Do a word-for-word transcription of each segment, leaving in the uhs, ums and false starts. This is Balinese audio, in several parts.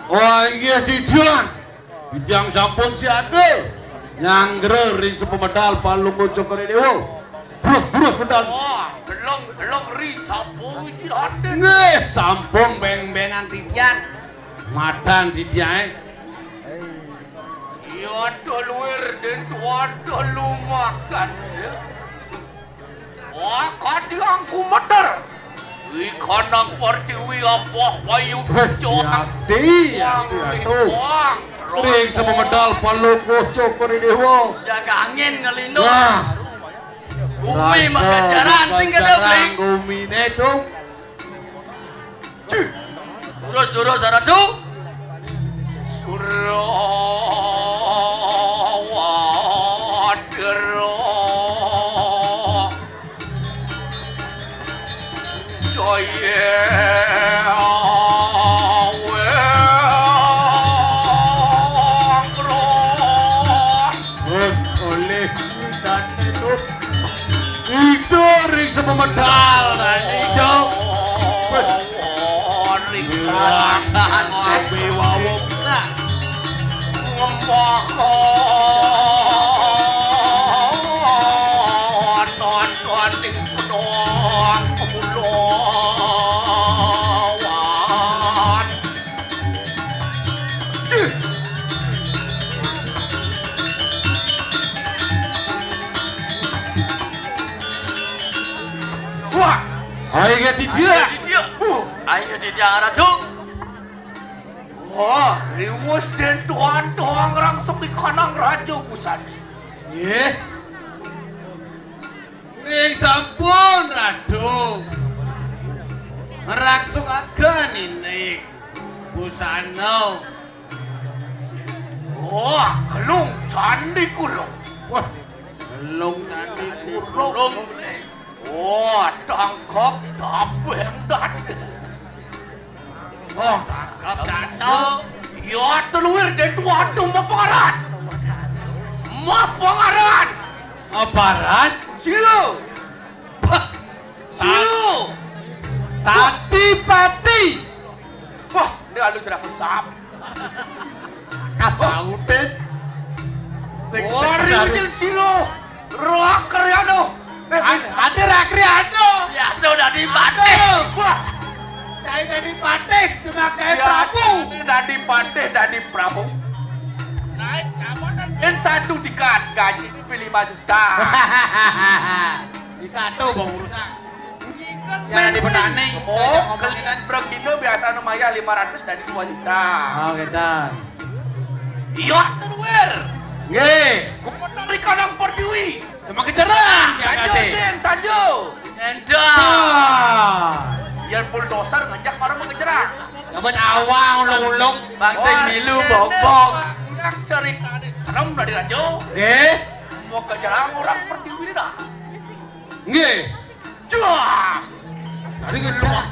Wah, inggih titiang. Titiang sampun siaga. Nyanggra ring sepemedal Palungguh Cokor Dewa. Brus, brus, medal. Wah, deleng, deleng ri sampun wiji raden. Nggih, sampun beng-bengan titiang. Madan titiang. Iya, ada luwir, den ada lumaksan. Wah, kadiang kumeter. Wi kanang pertiwi apa payu. Heh, cowang. Yati, yati, wang, atuh. Wang. Ring sepemedal Palungguh Cokor Dewa. Jaga angin ngelindung. Wah. Bumi rasa makajaran sing kada beli. Gumine, Dong. Cih. Durus, durus, Ratu. Surawadira. Jaya. Wangkro. Pun oleh dan itu. Itu ring sepemedal, nah, itu. Wah, ring kerajaan. Abe wawo kita. Ngembakon, ton, ton, ning pedang kepulauan. Wah. Ayo, Didia. Ayo, Didia. Uh. Ayo, Didia, Ratu. Wah, riwus den tuan tuan ngrangsung di kanang raja pusat. Nggih. Ring sampun, Ratu. Ngrangsung agan ini. Busana. Wah, gelung candi kurung. Wah, gelung candi kurung. Kurung. Wah, tangkap tabeng dadi. Wah, tangkap dadi. Ya, teluwir den tuan tu mapangaran. Mapangaran. Mapangaran? Silo. Pah. Silo. Tati pati. Wah, ini alu cerah kesap. Kacautin. Sing Wari sekedar ucil silo. Roak Kriano. Eh, Ad-, ada Roak Kriano. Ya sudah dipatih. Aduh. Wah. Saya dari patih, cuma kayak Prabu. Dari patih, dari Prabu. Naik jabatan. Dan satu dikat gaji lima juta. Dikado bang urusan. Yang di petani. Oh, saya ngomong kita. Bragina biasa nu mayah lima ratus dadi dua juta. Oh, gitu. Iya, Terwir. Nggih. Kumeter di kandang pertiwi. Sama kejerang, ya, Sanjo, Kade. Sing, Sanjo. Nenda. Wah. Yang bulldozer ngajak baru mau kejerang. Dapat awang ulung-ulung. Bang sing milu bokbok. Yang ceritanya serem dari Rajo. Nggih. Mau kejerang orang pertiwi ini dah. Nggih. Cah. Dari ngecak.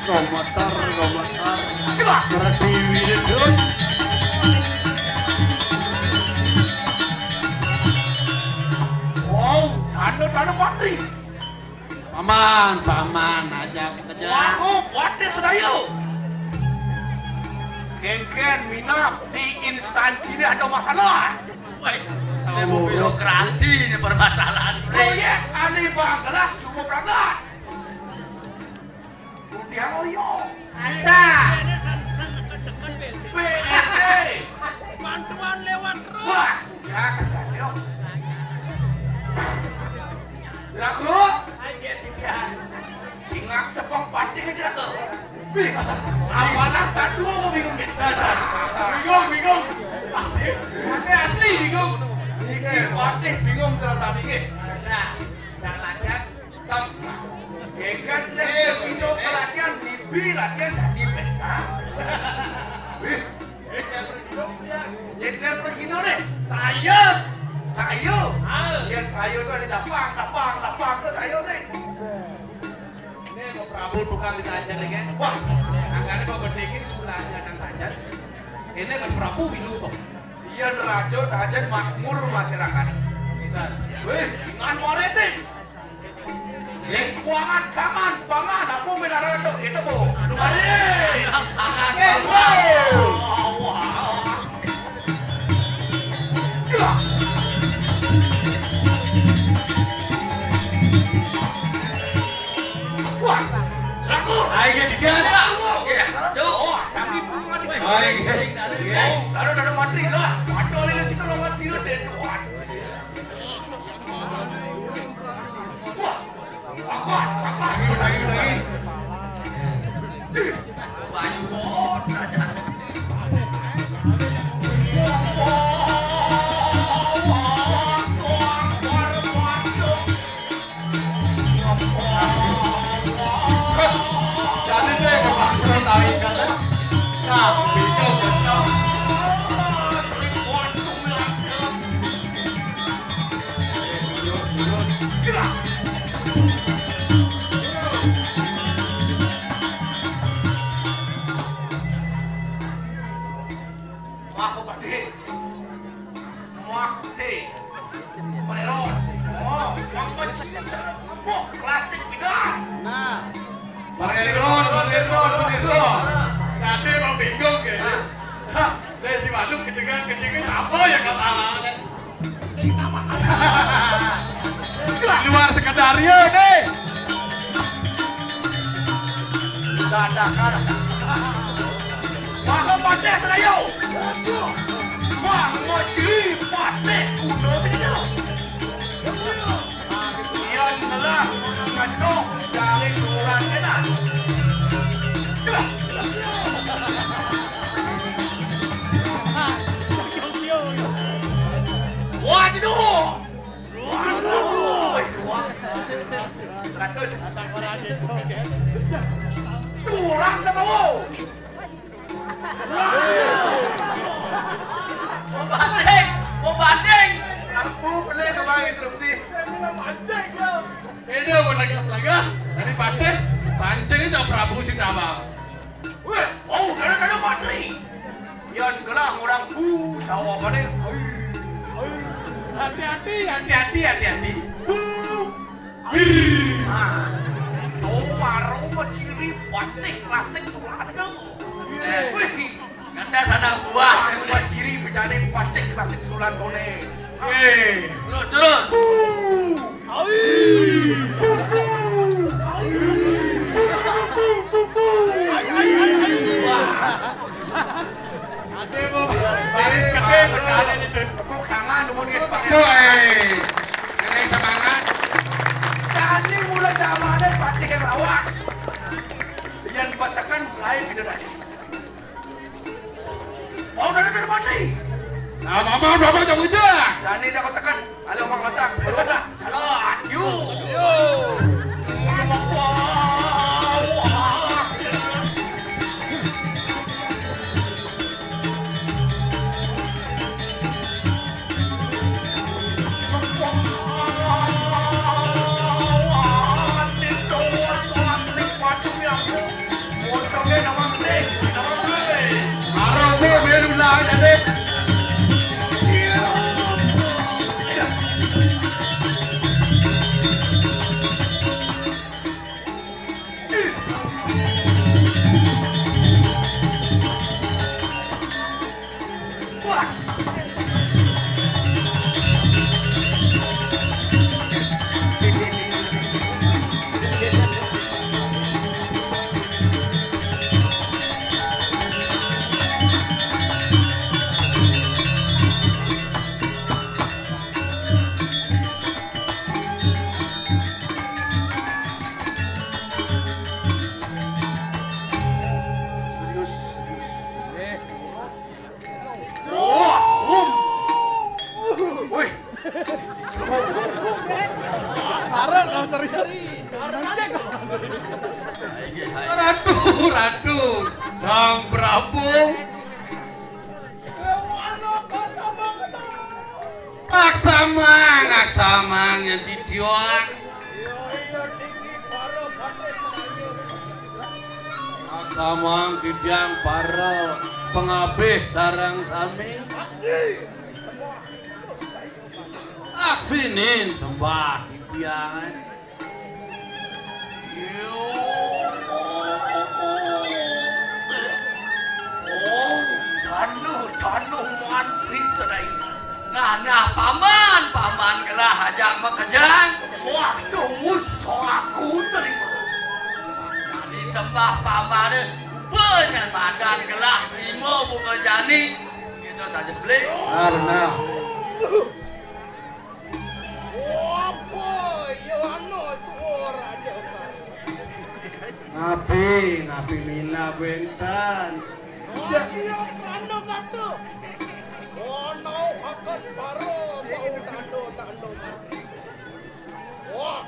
Komentar, komentar. Pertiwi itu. Wow, tanda-tanda patri. Paman, paman, aja kejar. Wah, oh, patri sedayu. Kengken, minap di instansi ini ada masalah. Woi, ilmu birokrasi ini permasalahan. Proyek aneh bang, gelas cukup ragat. Udah loyo. Ada. P R T. Bantuan lewat roh. Wah, ya kesannya. Lagu. Singak sepong patih aja tuh. Apalah satu aku bingung nih. Bingung, bingung. Patih, patih asli bingung. Ini patih bingung salah satu ini. Ada. Jangan latihan. Gegat lek, eh, hidup, eh, Ayo tuh ada dapang, dapang, dapang terus ayo sih. Ini mau Prabu tukang ditajan nih kan? Wah, angkanya mau berdingin sulanya yang tajan. Ini kan Prabu Bilu tuh. Iya, raja tajan makmur masyarakat. Kita. Wih, ngan moresin. Sing kuangan jangan pangan aku beda rodok gitu bu. Mari. Gendro. Wah, aku. Ayo tiga. Oke, cuk. Oh, tapi bunga di. Ayo. Ayo. Taruh taruh mati lah. Ada lele cita lo ngat sirut deh. Wah. Lagi, lagi, lagi. Jadi deh, kemarin tahu kan? Nah, bingung kan? Wah, Pak Dé. Semua Dé. Peneron. Oh, Bang Mecek. Wah, klasik pidan. Nah. Peneron, peneron, peneron. Tadi mau bingung ya. Hah, dari si Waduk kejengan, kejengan apa ya kata? Di luar sekedar ya nih. Dadakan. Maka Patih Serayu. Mang Mojri Patih Kuno ini loh. Yang telah mengandung dari kelurahan kita. Wah, itu. Waduh. Seratus. Kurang sama wo. Mau banding, mau banding. Aku boleh coba interupsi. Saya bilang banding, ya. Ini mau lagi, lagi. Tadi Patih, pancing itu Prabu Sindawang. Weh, oh, dana-dana patri. Yan gelah orang bu, jawabannya. Hati-hati, hati-hati, hati-hati. Bu. Wir. Nah, tahu baru mah ciri Patih klasik Sulanto. Wih, kata sana buah. Wah, ciri pecanin Patih klasik Sulanto nih. Oke. Terus, terus. Wah. Ade mau baris gede, tekanan itu. Tepuk tangan, umur gitu. Woi. Ini semangat. Tadi mulai zamannya Patih yang lawak. Yang dibasakan lain tidak ada. Mau dari mana mati? Nah, mama, mama, jangan kejar. Dani dah kosakan. Halo, Mang Otak. Halo, Otak. Halo, Yu. Yu. Serius, serius. Wah, um. Wih. Parah kalau cari-cari. Ratu, ratu, sang Prabu. Aksamang, aksamang yang didiang. Aksamang didiang para pengabih sarang sami. Aksinin sembah didiang. Oh, tanuh, tanuh mantri sedai. Nah, nah, paman, paman gelah ajak makejang. Wah, tuh musuh aku terima. Tadi sembah paman, banyak madan gelah terima buka jani. Kita saja beli. Ah, benar. Apa ya anu suara aja? Napi, napi mina benten. Oh, iya, anu kata. Ono akan para bau tando-tando. Wah,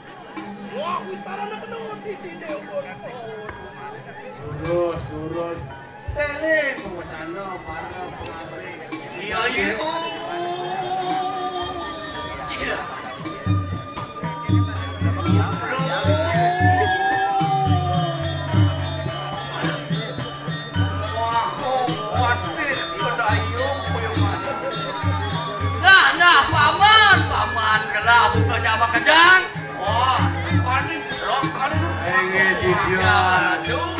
wah, wis tarana kena di tinde ukur. Lurus, lurus. Tele, pemecana para pengabe. Iya, iya. Oh. Iya. Wah, kok kuatir sudah yuk, kuyuman. Nah, nah, paman, paman, kena buka jama kejang. Wah, paling celok kali. Engge didiang. Aduh.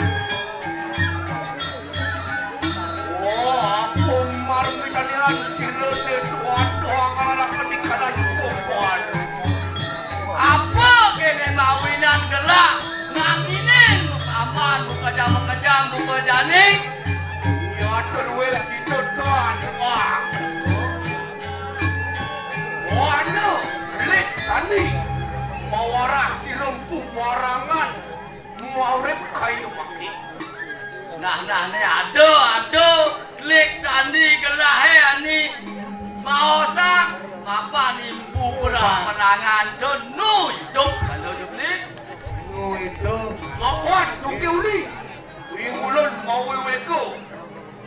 Oh, ampun, marmitanian sirene tuan doang akan dikadang kumpul. Apa kene mawinan gelak nganginin paman buka jam buka jam buka jani. Ya terwel kita tuan doang. Wana, lek sani mawarah sirempu warangan. Muaurip kayu maki. Nah, nah, nih, aduh, aduh, klik sandi gelahe ani. Maosa, mapan impu pula menangan tu nu hidup kalau jubli. Nu hidup. Mapan, tuki uli. Wingulun mau weweko.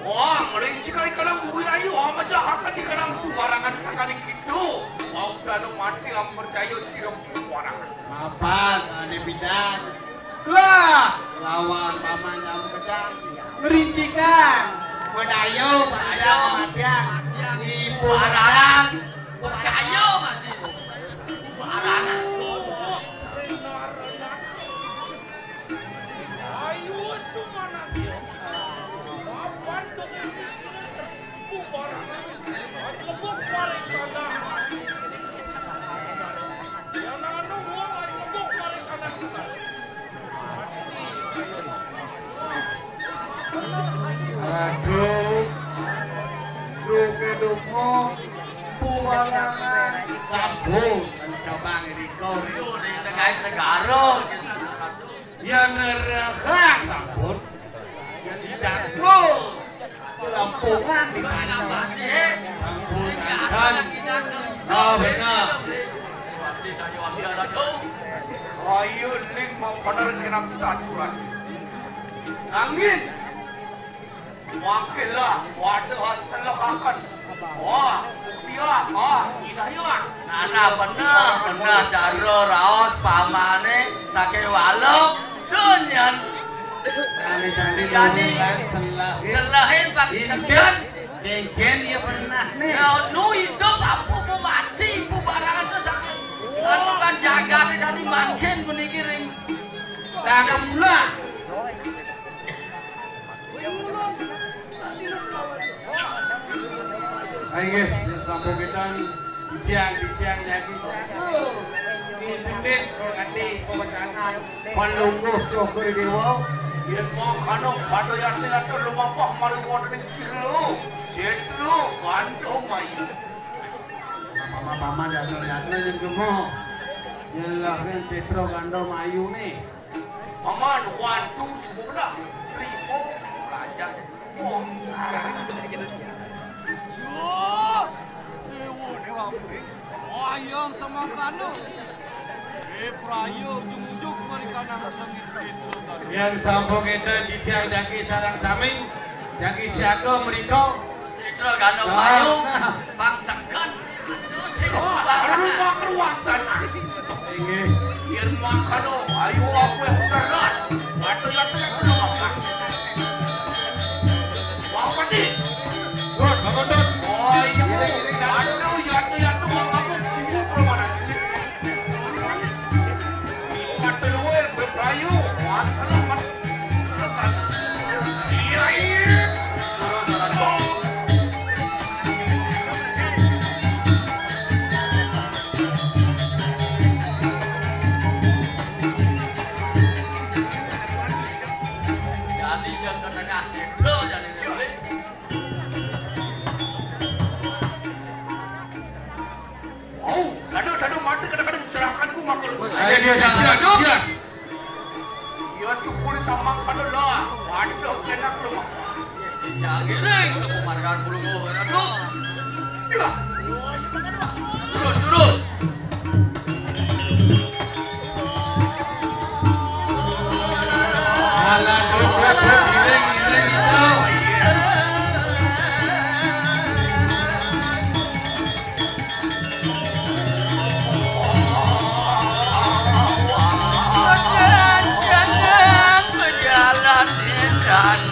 Wah, ngerinci kali kalang bui layu, oh, maja akan di kalang tu barangan akan di kitu. Mau danu mati am percaya sirem barangan. Mapan, sane pidan. Lah, lawan paman jamu kejang. Ngerincikan. Medayo, pada kematian. Ibu barangan. Percaya masih. Ibu barangan. Ayo, sumana sio. Papan dongeng bubarangan. Lebok paring kandang. Yang nanu buang ayo lebok paring kandang. Aduh. Duke dumo. Bubarangan. Kampung. Mencoba ngiriko. Ring dengan segaro. Yan nerahang sampun. Yan idakno. Kelampungan di mana? Sampun kan. Ah, benar. Ayo ning mau bener kenang satuan. Angin. Wakilah, waduh, selehaken. Wah, buktian, wah, inayah. Nana bener, bener cara raos pamane saking walo dunyan. Kami tadi Jani, ngomong kan selehin. Selehin, Pak, intip, selehin. Kengken ya bener nih. Ya, nu hidup apa mau mati, bubarangan tuh saking. Anu kan jagate tadi mangkin meniki ring. Tangan pula. Ayo, nggih, sampun kita titiang-titiang jagi satu. Ini sendiri, nanti pemecatan pelungguh Cokor Dewa. Yen mau kano pada yati atur lumampah maring wonten ing sira. Setro kanto mai. Paman-paman, yatna-yatna yen gemo. Yen lagen Cetro Gandha Mayu ne. Paman, waduh, sebelah. Ribu raja. Wah. Yo, Dewa Prabu. Wayang samangsana. Eh, praya ujug-ujug mari kanang tengin Cetro Gandha. Yang sampun kita titiang jagi sareng sami, jagi siaga mriko. Cetro Gandha Mayu, nah. Pang seken. Aduh, Sing Oh, keluar. Lu mau keluar sana. Inggih. Yen mangkana, ayo aku yang terus. Waduh, ya, ya, ya, ya. Wah, Pati. Dut, bangun, Dut. Oh, iya. Iring, iring, Dut. Waduh, ya, ya, ya, ya, aku sibuk, Bro, mana? Waduh, luar, Bro, ayo. Wah, selamat. Iya, iya. Terus, Dut. Jani jang ke tengah situ, jani ini. Oh, dadu, dadu, mati kadang-kadang cerahkanku, maka lu. Ayo, iya, iya, iya, iya. Ya, tuh, kulit sama kalau lah. Waduh, enak lu, Mak. Jangiring, sepumarkan bulu gua, aduh. Ya. Terus, terus. Alah, Dut, Dut, Dut, iring, iring, iring. Jangan berjalan indah.